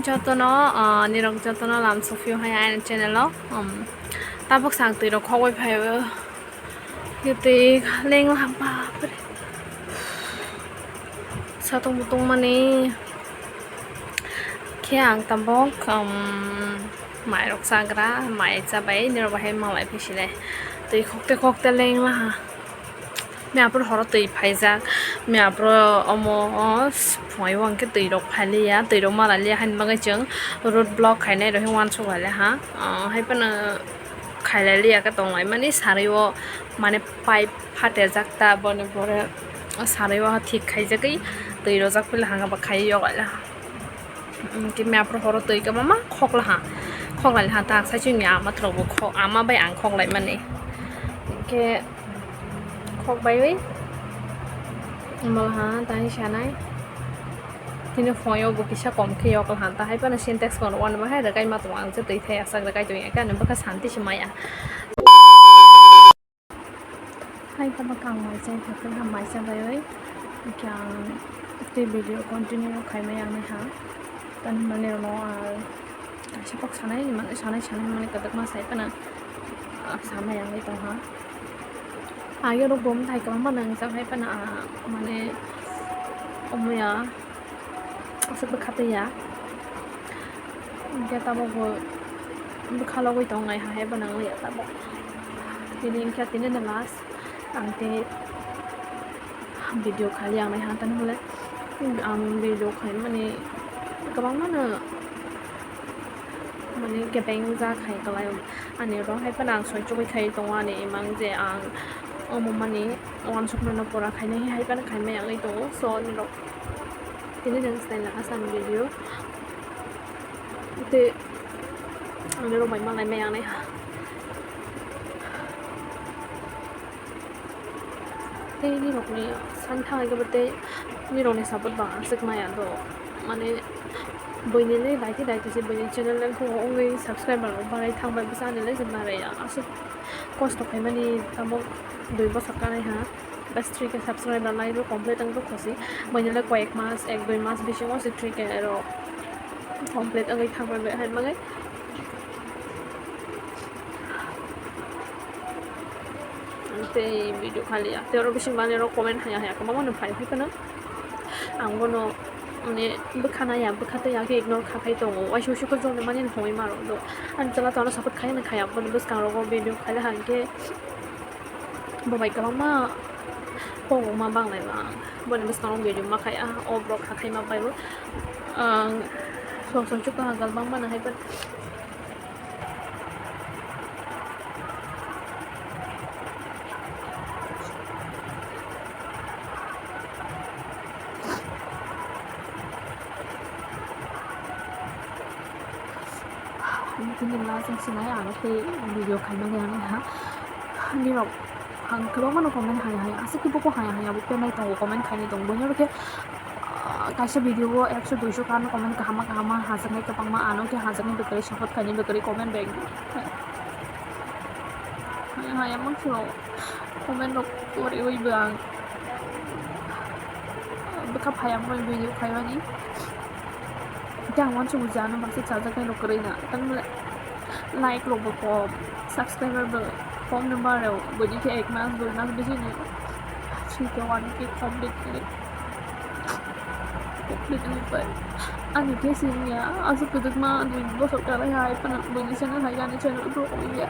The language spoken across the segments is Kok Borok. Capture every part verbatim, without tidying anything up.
Jotono, ah, nirok jotono lam sophiyo hai ani channel o. Um, tabuk sang twi rok khogwi phaio. Twi leng lang bapre. Satung butung mani khe ang tabuk, um, mai rok chagra, mai chabai nirok bahai malai phi sinai. Twi khokte khokte leng laha. Mia aphuru horo twi phaijak, mia aphuru omo o phungai o hwnkhe twi rok phailiya, twi rok malailia haini bagwi chwng road block khainai rok khe uansuk lailiha. Ah, hai phano khailailia khe tonglaimani sari o, mane pipe phatejak ta boni pore sari o thik khaijagwi twi rojak phila hwnba khai yok lailiha. Hwnkhe mia aphuru horo twi kwbangma khoklaha, khoklailiha ta sai chwngni ama throkbo khok ama bai ang khoklaimani. Hwnkhe khok baiwi malaha tani sanai. Tini phoyo bo kisa kom khe yoklaha ta hai phano Sintex kono uanwi bahai rwkai ma tongo ang je twi thai achak rwkai tongya khe ani bwkha santi se maya. Hai tamo kang mai chai thok khe ham mai cha bai oi. Hwnkhe ang tei video continue khai mai ang nai ha. Tani mani rok no ang kaisa kok sanai mani sanai sanai mani kwdwkma sai phano, ah, samai ang bai tong ha. Ah, yorok bo mthai kwbangma nang jak hai phano, ah, mane omoya. Aswk bwkha twi ya. Hwnkhe tabuk bo bwkha logwi tongnai hai bo nang liya tabuk. Tini wngkha tini no last. Ang tei video khali ang nai ha tani hwnle ang video khaimani kwbangma no mane kebeng ja khai kwlai ani oro hai phano ang soi chugui khai tongo ani imang je ang omo mani uansukmano pura khainai hai phano khaimai ang tongo so nirok. Tini nang snai laka sa video. Tei ang rok bai malai mai ang nai ha. Tei nirok ni san thang khe tei nirok ni support ba aswk maya do. Mane buini le daiti daiti se buini channel le khungo wngwi subscriber rok barai thang bai bwsa ani le se barai ya. Aswk kosto khaimani tamo dui bosor kanai ha. Bas three K subscriber lai rw complete wng tong kho si. Buini le koyek mas, ek dui mas bisingo se three K rw complete wngwi thang bai hai bagwi. Tei video khali ya. Tei oro bising mani rok comment haya haya kwbangma no phai phai phano. Ang bono mane bwkha naya, bwkha tei ya khe ignore kha khai tongo. Waisa waisa khe joni mani hwnwi ma rok do. Ani chwla to ano support khai ni khaya. Boni bwskang rogo video khaile hang khe. Bo bai kwbangma kok rok ma bang lai ba ang. Boni bwskango video ma khai ah, o borok hathai ma pai bo. Ang song song chukha ha gal bang ma nang hai pai. Tini last wng sinai aro tei video khaimani ang ha. Nirok ang kwbangma no comment haya haya aswk khe buko haya haya bo penai tongo comment khainai tongo buino khe, ah, kaisa video o ekso duiso khan comment kahama kahama hajaknai kwbangma ano khe hajaknai bwkrwi support khainai bwkrwi comment back haya haya mansukgo. Comment rok poriwi bo ang bwkha phai ang bai video khaimani. Tei ang uansukgo je ano baksa chajaknai rok kwrwi na. Tamo like rok bo kom, subscriber bo kom, number rok buini khe ek mas dui mas bisi ni three K one K complete khe complete wngwi pai. Ani khe siniya aswk kwdwkma dui bosor kwlai hai phano buini channel hai ani channel grow wngya.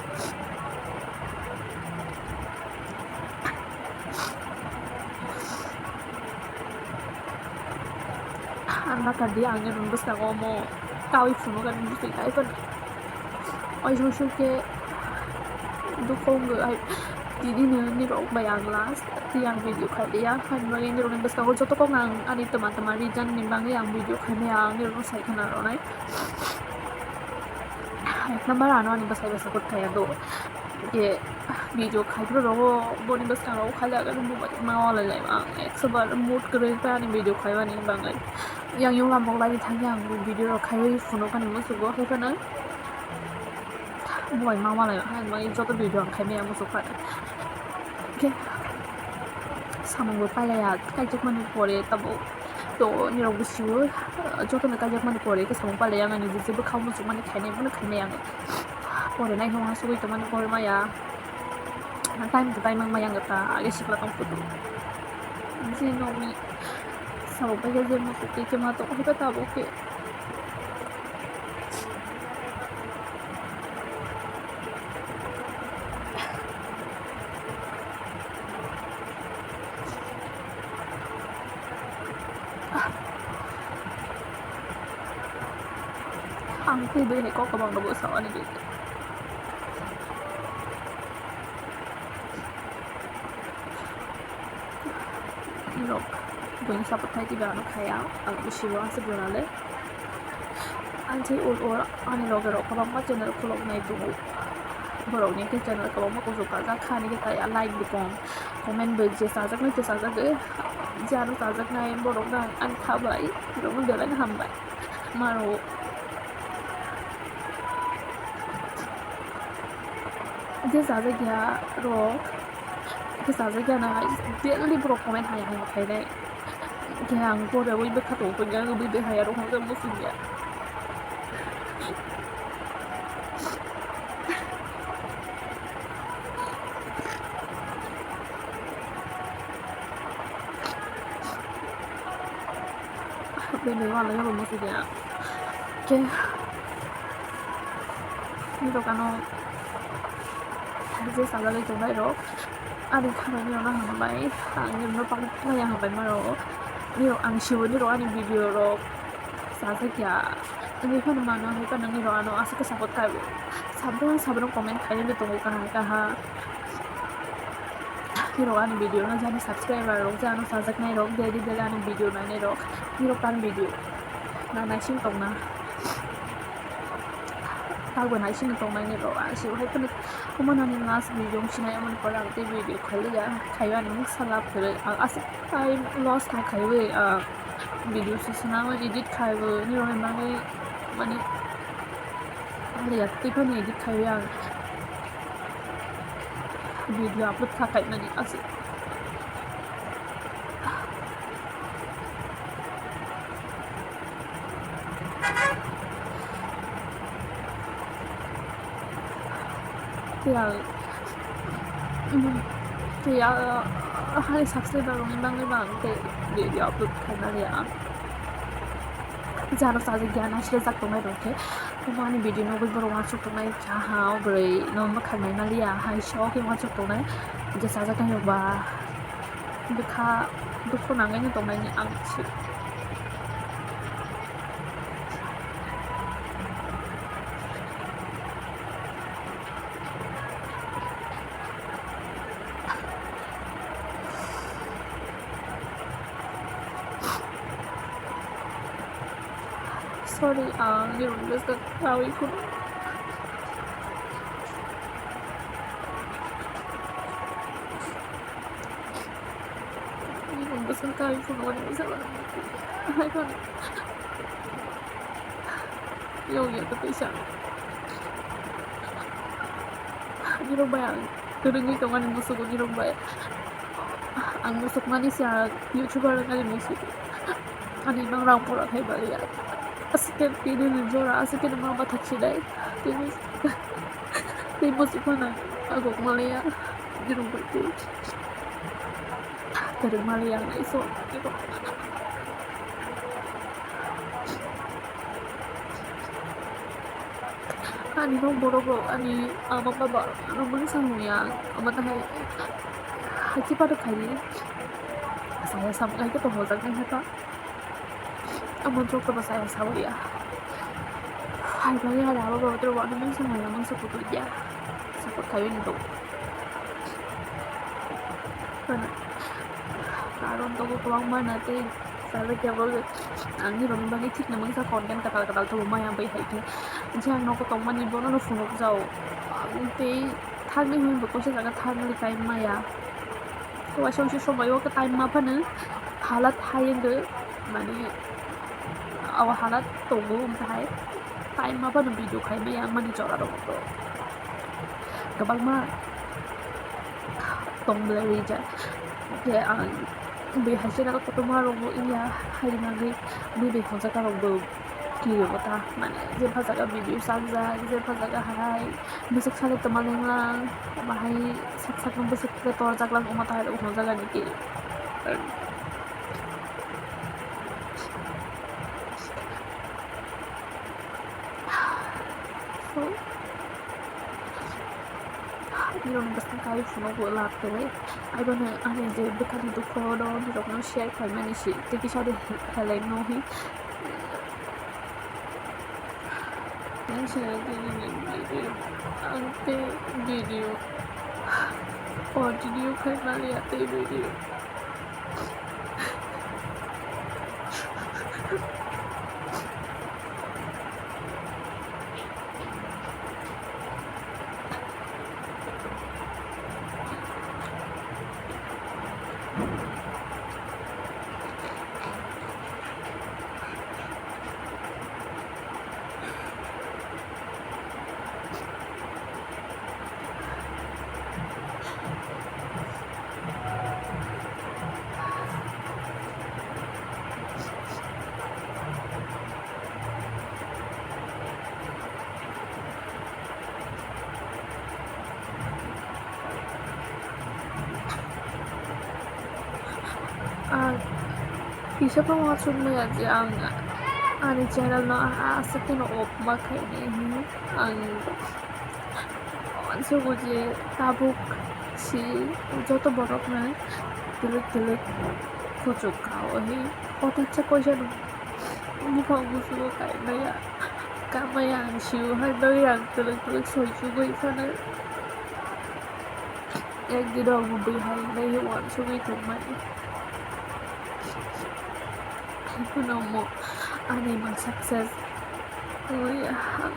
Ang bakar di ang nini bwskango omo kawi phunukani bwswi kaitor. Oiso oiso khe dukho wngwi ai tini nini rok bai ang last tei ang video khai liya. Haini bagwi nini rokni bwskango joto kok ang ani twma twma reason ni bagwi ang video khai maya ang nini rokno sai khna rwnai. Ek number ano ani bwsai bwsai kut khaya do. Ke video khai phuru rogo boni bwskango khailak ani bubai ma walai lai ang ekso bar mood kwrwi khe ani video khaimani bagwi. Yang yung lamok lai thangya ang video rok khaiwi phunukani musugo, hai phano bubai ma walai hai joto video ang khaimaya musuk kha. Khe samung bo pailaya kaijakmani pore tabuk. To nirok bwsio, jotono kaijakmani pore khe samung palai ang ani je bwkha muchungmani khainai bono khainai ang. Pore nai hwnwi sugui tongmani pore maya. Time to time maya ang ta age sikla tong putu. Je nokni samung paikhe je muchung tei khe ma tong khe tabuk khe. Ang twi bai hai kok kwbang rwgo sawani bai. Rok buini support khai twi bai ano khaya ang bisi bo aswk rwna le. Ang tei ul ul ani loge rok kwbangma channel khuloknai tongo. Borokni khe channel kwbangma kuchuk kajak kha, ani khe tai like bo kom, comment bo je chajaknai khe chajagwi, je ano chajaknai borok no ang kha bai, borokno belai no hambai. Maro je chajakya rok, je chajakya no hai daily borok comment hai hai khainai. Khe ang pore ui bwkha tong khe ang ui bwkha ya rok hwnjak muchung ya. Bini wala ya muchung ya. Khe ni dokano je sajagwi tongnai rok. Ani khamani rok no hambai, ang nirok no pang maya hambai maro. Nirok ang sibo nirok ani video rok chajakya. Ani phano mano hai phano nirok ano aswk khe support khai. Sabrang sabrang comment khainani tongo kaham kaha. Nirok ani video no jani subscriber rok je ano chajaknai rok, daily daily ani video nainai rok. Nirok ani video na naising tongna. Tabo naising tongnai nirok ang sibo hai phano. Omo nani last video wng sinai, omo ni pore ang tei video khailiya, khaiwi ani mungsa lab kwrwi. Ang aswk time loss kha khaiwi, ah, video se swnamwi edit khaiwi nirokni bagwi, mani, haliya tei phano edit khaiwi ang video upload kha khaimani aswk. Tei ang, tei ang, ah, hai subscriber rokni bagwi bo ang tei video upload khaimani ang. Jaro sajagya naisle jak tongnai rok khe, omo ani video nugwi borok uansuk tongnai, jaha o bwrwi no bwkhak nai maliya, hai se o khe uansuk tongnai, je chajaknai rok ba. Bwkha dukhu nangwi no tongnaini ang se. Sorry, ang nirokni bwskango kaui phano. Nirokni bwskango kaui phano, ani bwskango hai phano. Yong ya tei teisa. Nirok bai ang kwrwngwi tong ani musugo, nirok bai. Ang musukmani se ang YouTuber wngani musugo. Ani imang rang pura khai baliya. Aswk khe tini ni jora, aswk khe ma bathak sinai. Tini, tei musuk phano aguk maliya. Nirok bai tei. Kwrwng maliya ang naiso. Ani nok borok rok ani ama baba rok mungsa nungya, ama tahai hachi patok khaidi. Saya samung hai khe tongmojak nai khe ta. Amo jok to bwsai sawi ya. Hai bai ya, abo bo to wani mungsa nai mungsa kutu ya. Support khawi ni to. Karon to kwbangma na tei sajak ya bo ang ni rokni bagwi thik na mungsa content kwtal kwtal to maya bai hai khe. Je ang nogo tongmani bono no phunuk jao. Tei thangni hwnwi bo kaisa jaga thangni time maya. Waisa waisa somoi o time ma phano halat hai wngwi mani abo halat tongo, wngkha hai time ma phano video khai maya mani jora rok kwbangma tong belai rijak. Je ang Bui hai channel kotorma rok bo iya hai manwi bui bai hwnjak rok bo kiri bo ta mane je pha jaga video chak jak je pha jaga hai bwswk sale tongma lenglang bahai sak sak no bwswk khe torjak lang omo ta hai rok hwnjak ani kiri. So, nirokni bwskango kaui phunukgo lab kwrwi. Aibono ani je bwkhani dukho no nirokno share khlaimani se tei kisa de helai no hi. Ang se video, ang tei video continue khai maliya tei video. Ang kisa phano uansuk maya je ang ani channel no aswk kheno off ma khainai hinwi ang uansugo je tabuk si joto borok no twlwk twlwk kuchuk kao hi hothat se koisa no buphang busugo kaimaya kamaya ang sio hai bagwi ang twlwk twlwk soi chugwi phano. Ek dino ang bui hai nai uansugwi tongmani. Haiphano mo ani mang success wngwi ang.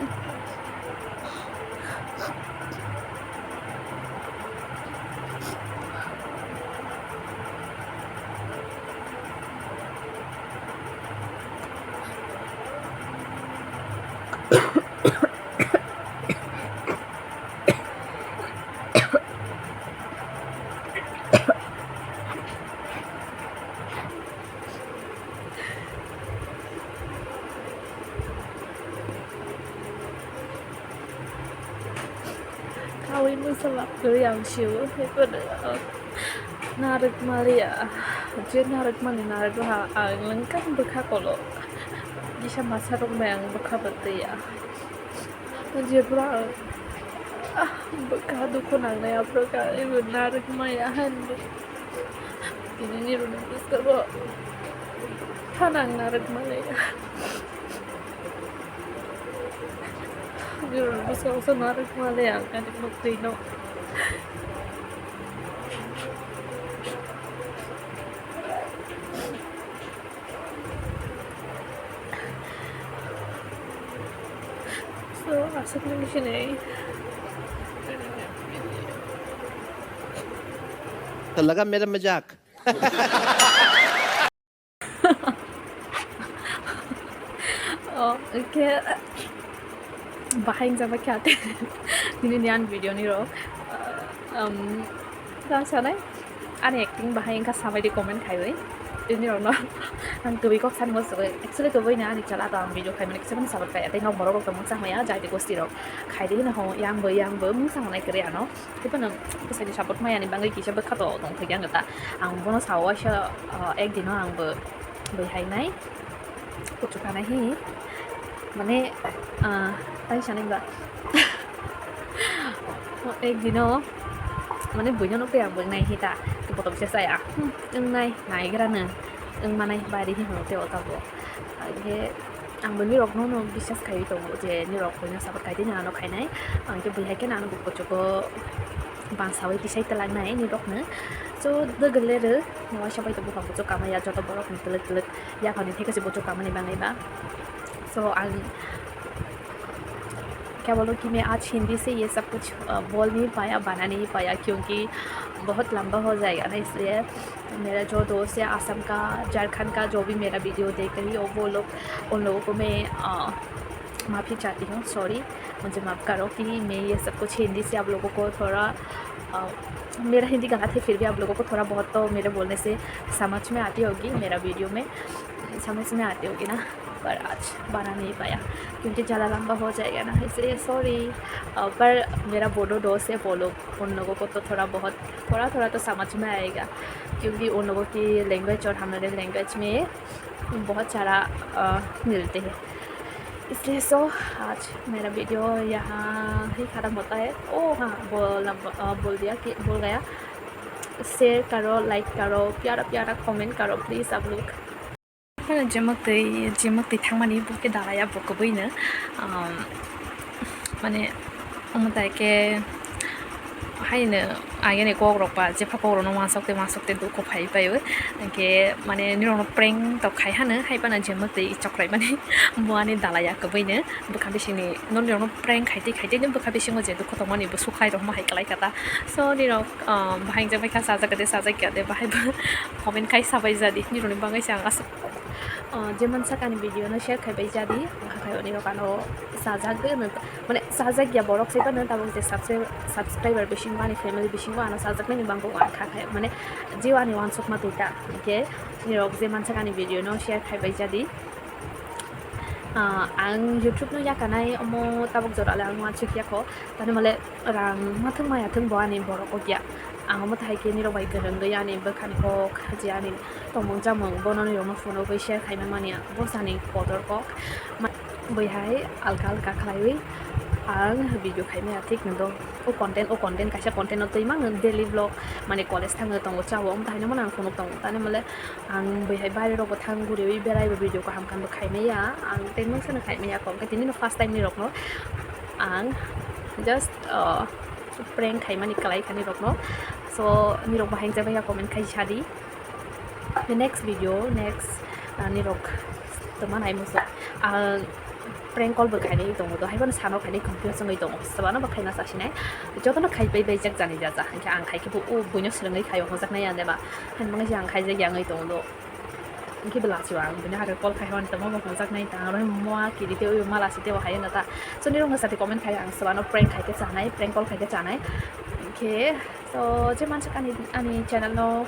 Kaui masa lap kwrwi ang sio, haiphano narwk maliya, je narwk mani narwk ha ang lengkang bwkha kolok, kisa masa rok bai ang bwkha bwtwi ya. Jebra ang, ah, bwkha dukhu nangnai aphuru kha, ebo narwk maya hinwi. Tini nirokni bwskango phan ang narwk manliya. Nirokni bwskango narwk manliya ang ani mwktwino. So, aswk nini sinai. लगा मेरा मजाक। Oh, okay. Bahai wngjakbai khe ate. Nini ni ani video ni rok. Um, ta sanai. Ani acting bahai wngkha samai di comment khaiwi. Tini rokno ang twi kok sani mo sugwi. Actually twi no ani chala to ang video khaimani kisa phano support kaiya. Tei nok borok rok tongmani chahmaya jai di gosti rok. Khaidi hino ho yang bo yang bo mung sanai kwrwi ano. Tei phano bwsai ni support maya ni bagwi kisa bwkha to tong thai ang ta. Ang bono sao waisa, uh, ek dino ang bo bwhai nai. Kuchuk kanai hi. Mane, ah, tai sanai ba. O ek dino, mane buino nukte ang bwngnai hi ta. Kotor se saya. Hmm, wngnai, naigra no. Wngmanai bari hi hwnwi tei o tabuk. Ang khe, ang bini rokno no biswas khaiwi tongo je nirok buino support khai tei ano khainai. Ang khe bwihai khe ano bo kuchugo bangsawi tisai twlangnai nirokno. So, dwgwle rw, waisa bai to buphang kuchuk kamaya joto borok ni twlwk twlwk. Yaphangni theke se buchuk kamani bagwi ba. So, ang kya bolo ki main aaj Hindi se ye sab kuch, uh, bol nahi paya, bana nahi paya, kyunki bahut lamba ho jayega na, isliye mera jo dost hai Assam ka, Jharkhand ka, jo bhi mera video dekh rahi ho, wo log, un logon ko main, uh, maafi chahti hu, sorry. मुझे माफ़ करो कि मैं ये सब कुछ हिंदी से आप लोगों को थोड़ा, अ, मेरा हिंदी गलत है, फिर भी आप लोगों को थोड़ा बहुत तो मेरे बोलने से समझ में आती होगी मेरा वीडियो में, समझ में आती होगी ना। पर आज बना नहीं पाया क्योंकि ज़्यादा लंबा हो जाएगा ना, इसलिए सॉरी। अ, पर मेरा बोडो दोस्त है, वो लोग, उन लोगों को तो थोड़ा बहुत, थोड़ा थोड़ा तो समझ में आएगा क्योंकि उन लोगों की लैंग्वेज और हमारे लैंग्वेज में बहुत सारा, अ, मिलते हैं। इसलिए सो आज मेरा वीडियो यहाँ ही ख़त्म होता है। ओ हाँ, बोलना, अ, बोल दिया कि, बोल गया। शेयर करो, लाइक करो, प्यारा प्यारा कमेंट करो प्लीज़ आप लोग। Hano jemotwi, jemotwi thangmani bo khe dalaya bo kwbwino, um, mane, omo tai khe haino agini kok rok ba jepha kok rok no uansuk twi uansuk twi dukhu phai pai o, hinkhe mane nirok no prank tok khai hano, hai phano jemotwi chokrai mani bo ani dalaya kwbwino bwkha bisingni, no nirok no prank khai twi khai twi bwkha bisingo je dukhu tongmani bo sukhlai rok hai kwlai kha ta, so nirok, um, bahai jemai kha sajak de sajak ya de bahai bo comment khai sabai jadi nirok ni bagwi se ang aswk. O, je mansak ani video no share khai bai jadi, wngkha khai oni rok ano sajak de, mane sajak ya borok se phano tabuk je subscribe-, subscriber bisingo ani family bisingo ano sajak nani bango wngkha khai, mane je ani uansukma twi ta, hinkhe nirok je mansak ani video no share khai bai jadi. Ah, ang YouTube no yakanai omo tabuk jora le ang uansuk ya kho, tani male rang mathung maya thung bo ani borok o ya. Ang omo tai khe nirok bai kwrwngwi ani bwkhani kok je ani tongmung chamung bono nirokno phunugwi share khaima manya bosani kotor kok. Ma-, bwihai alka alka khlaiwi ang video khaimaya thik nw do. O content, o content, kaisa content no twi mang daily vlog, mane college thangwi tongo chao, omo tai no mano ang phunuk tongo. Tani male ang bwihai baire rokbo thang guriwi beraibo video kaham kaham bo khaimaya. Ang tei mungsano khaimaya kok, tini no first time nirokno ang just, uh, prank khaimani kwlai kha nirokno. So, nirok bahai jagaya comment khai sadi. The next video, next, uh, nirok tongma nai muchung. Ang prank call bo khainai tongo do, haiphano sano khainai confuse wngwi tongo. Sabano bo khaina sasinai. Jotono khai pai bai jak jani jaja. Hinkhe ang khai khe bo o buino swrwngwi khaio hwnjaknai ya deba. Hwnjaknai se ang khaijak ya wngwi tongo do. Hinkhe belai se ang bini hare call khai hwn tongma bo hwnjaknai ta, aro mo kiri tei o mala si tei o hai wngna ta. So nirok no sati comment khai ang swbano prank khai khe chanai, prank call khai khe chanai. Hinkhe so je mansak ani, ani channel no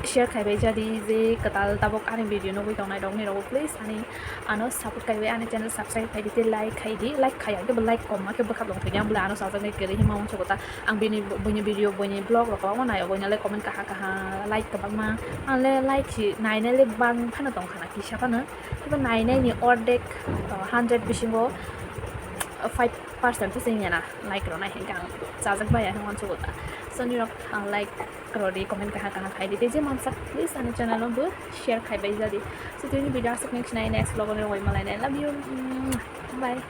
share khai bai jadi, je kwtal tabuk ani video nugwi tongnai rok nirok please ani ano support khai bai ani channel subscribe khai di tei like khai di, like khai ang khe bo like kom ma khe bwkha long thani ang bwlai ano sajak nai kwrwi hima uansuk ta. Ang bini, buini video, buini vlog rok kwbangma naio, buini le comment kaha kaha, like kwbangma. Ang le like si nainai le bang phano tong khana, kisa phano. Tei bo nainai ni ordek, uh, hundred bisingo, uh, five percent se wngya na like rok nai, hinkhe ang chajak baya hinwi uansuk ta. So nirok, uh, like rok di, comment kaha kaha khai di. Tei je mansak please ani channel no bo share khai bai jadi. So tini video aswk ning sinai, next vlog o nirok bai malai nai. Love you. Mm, bye.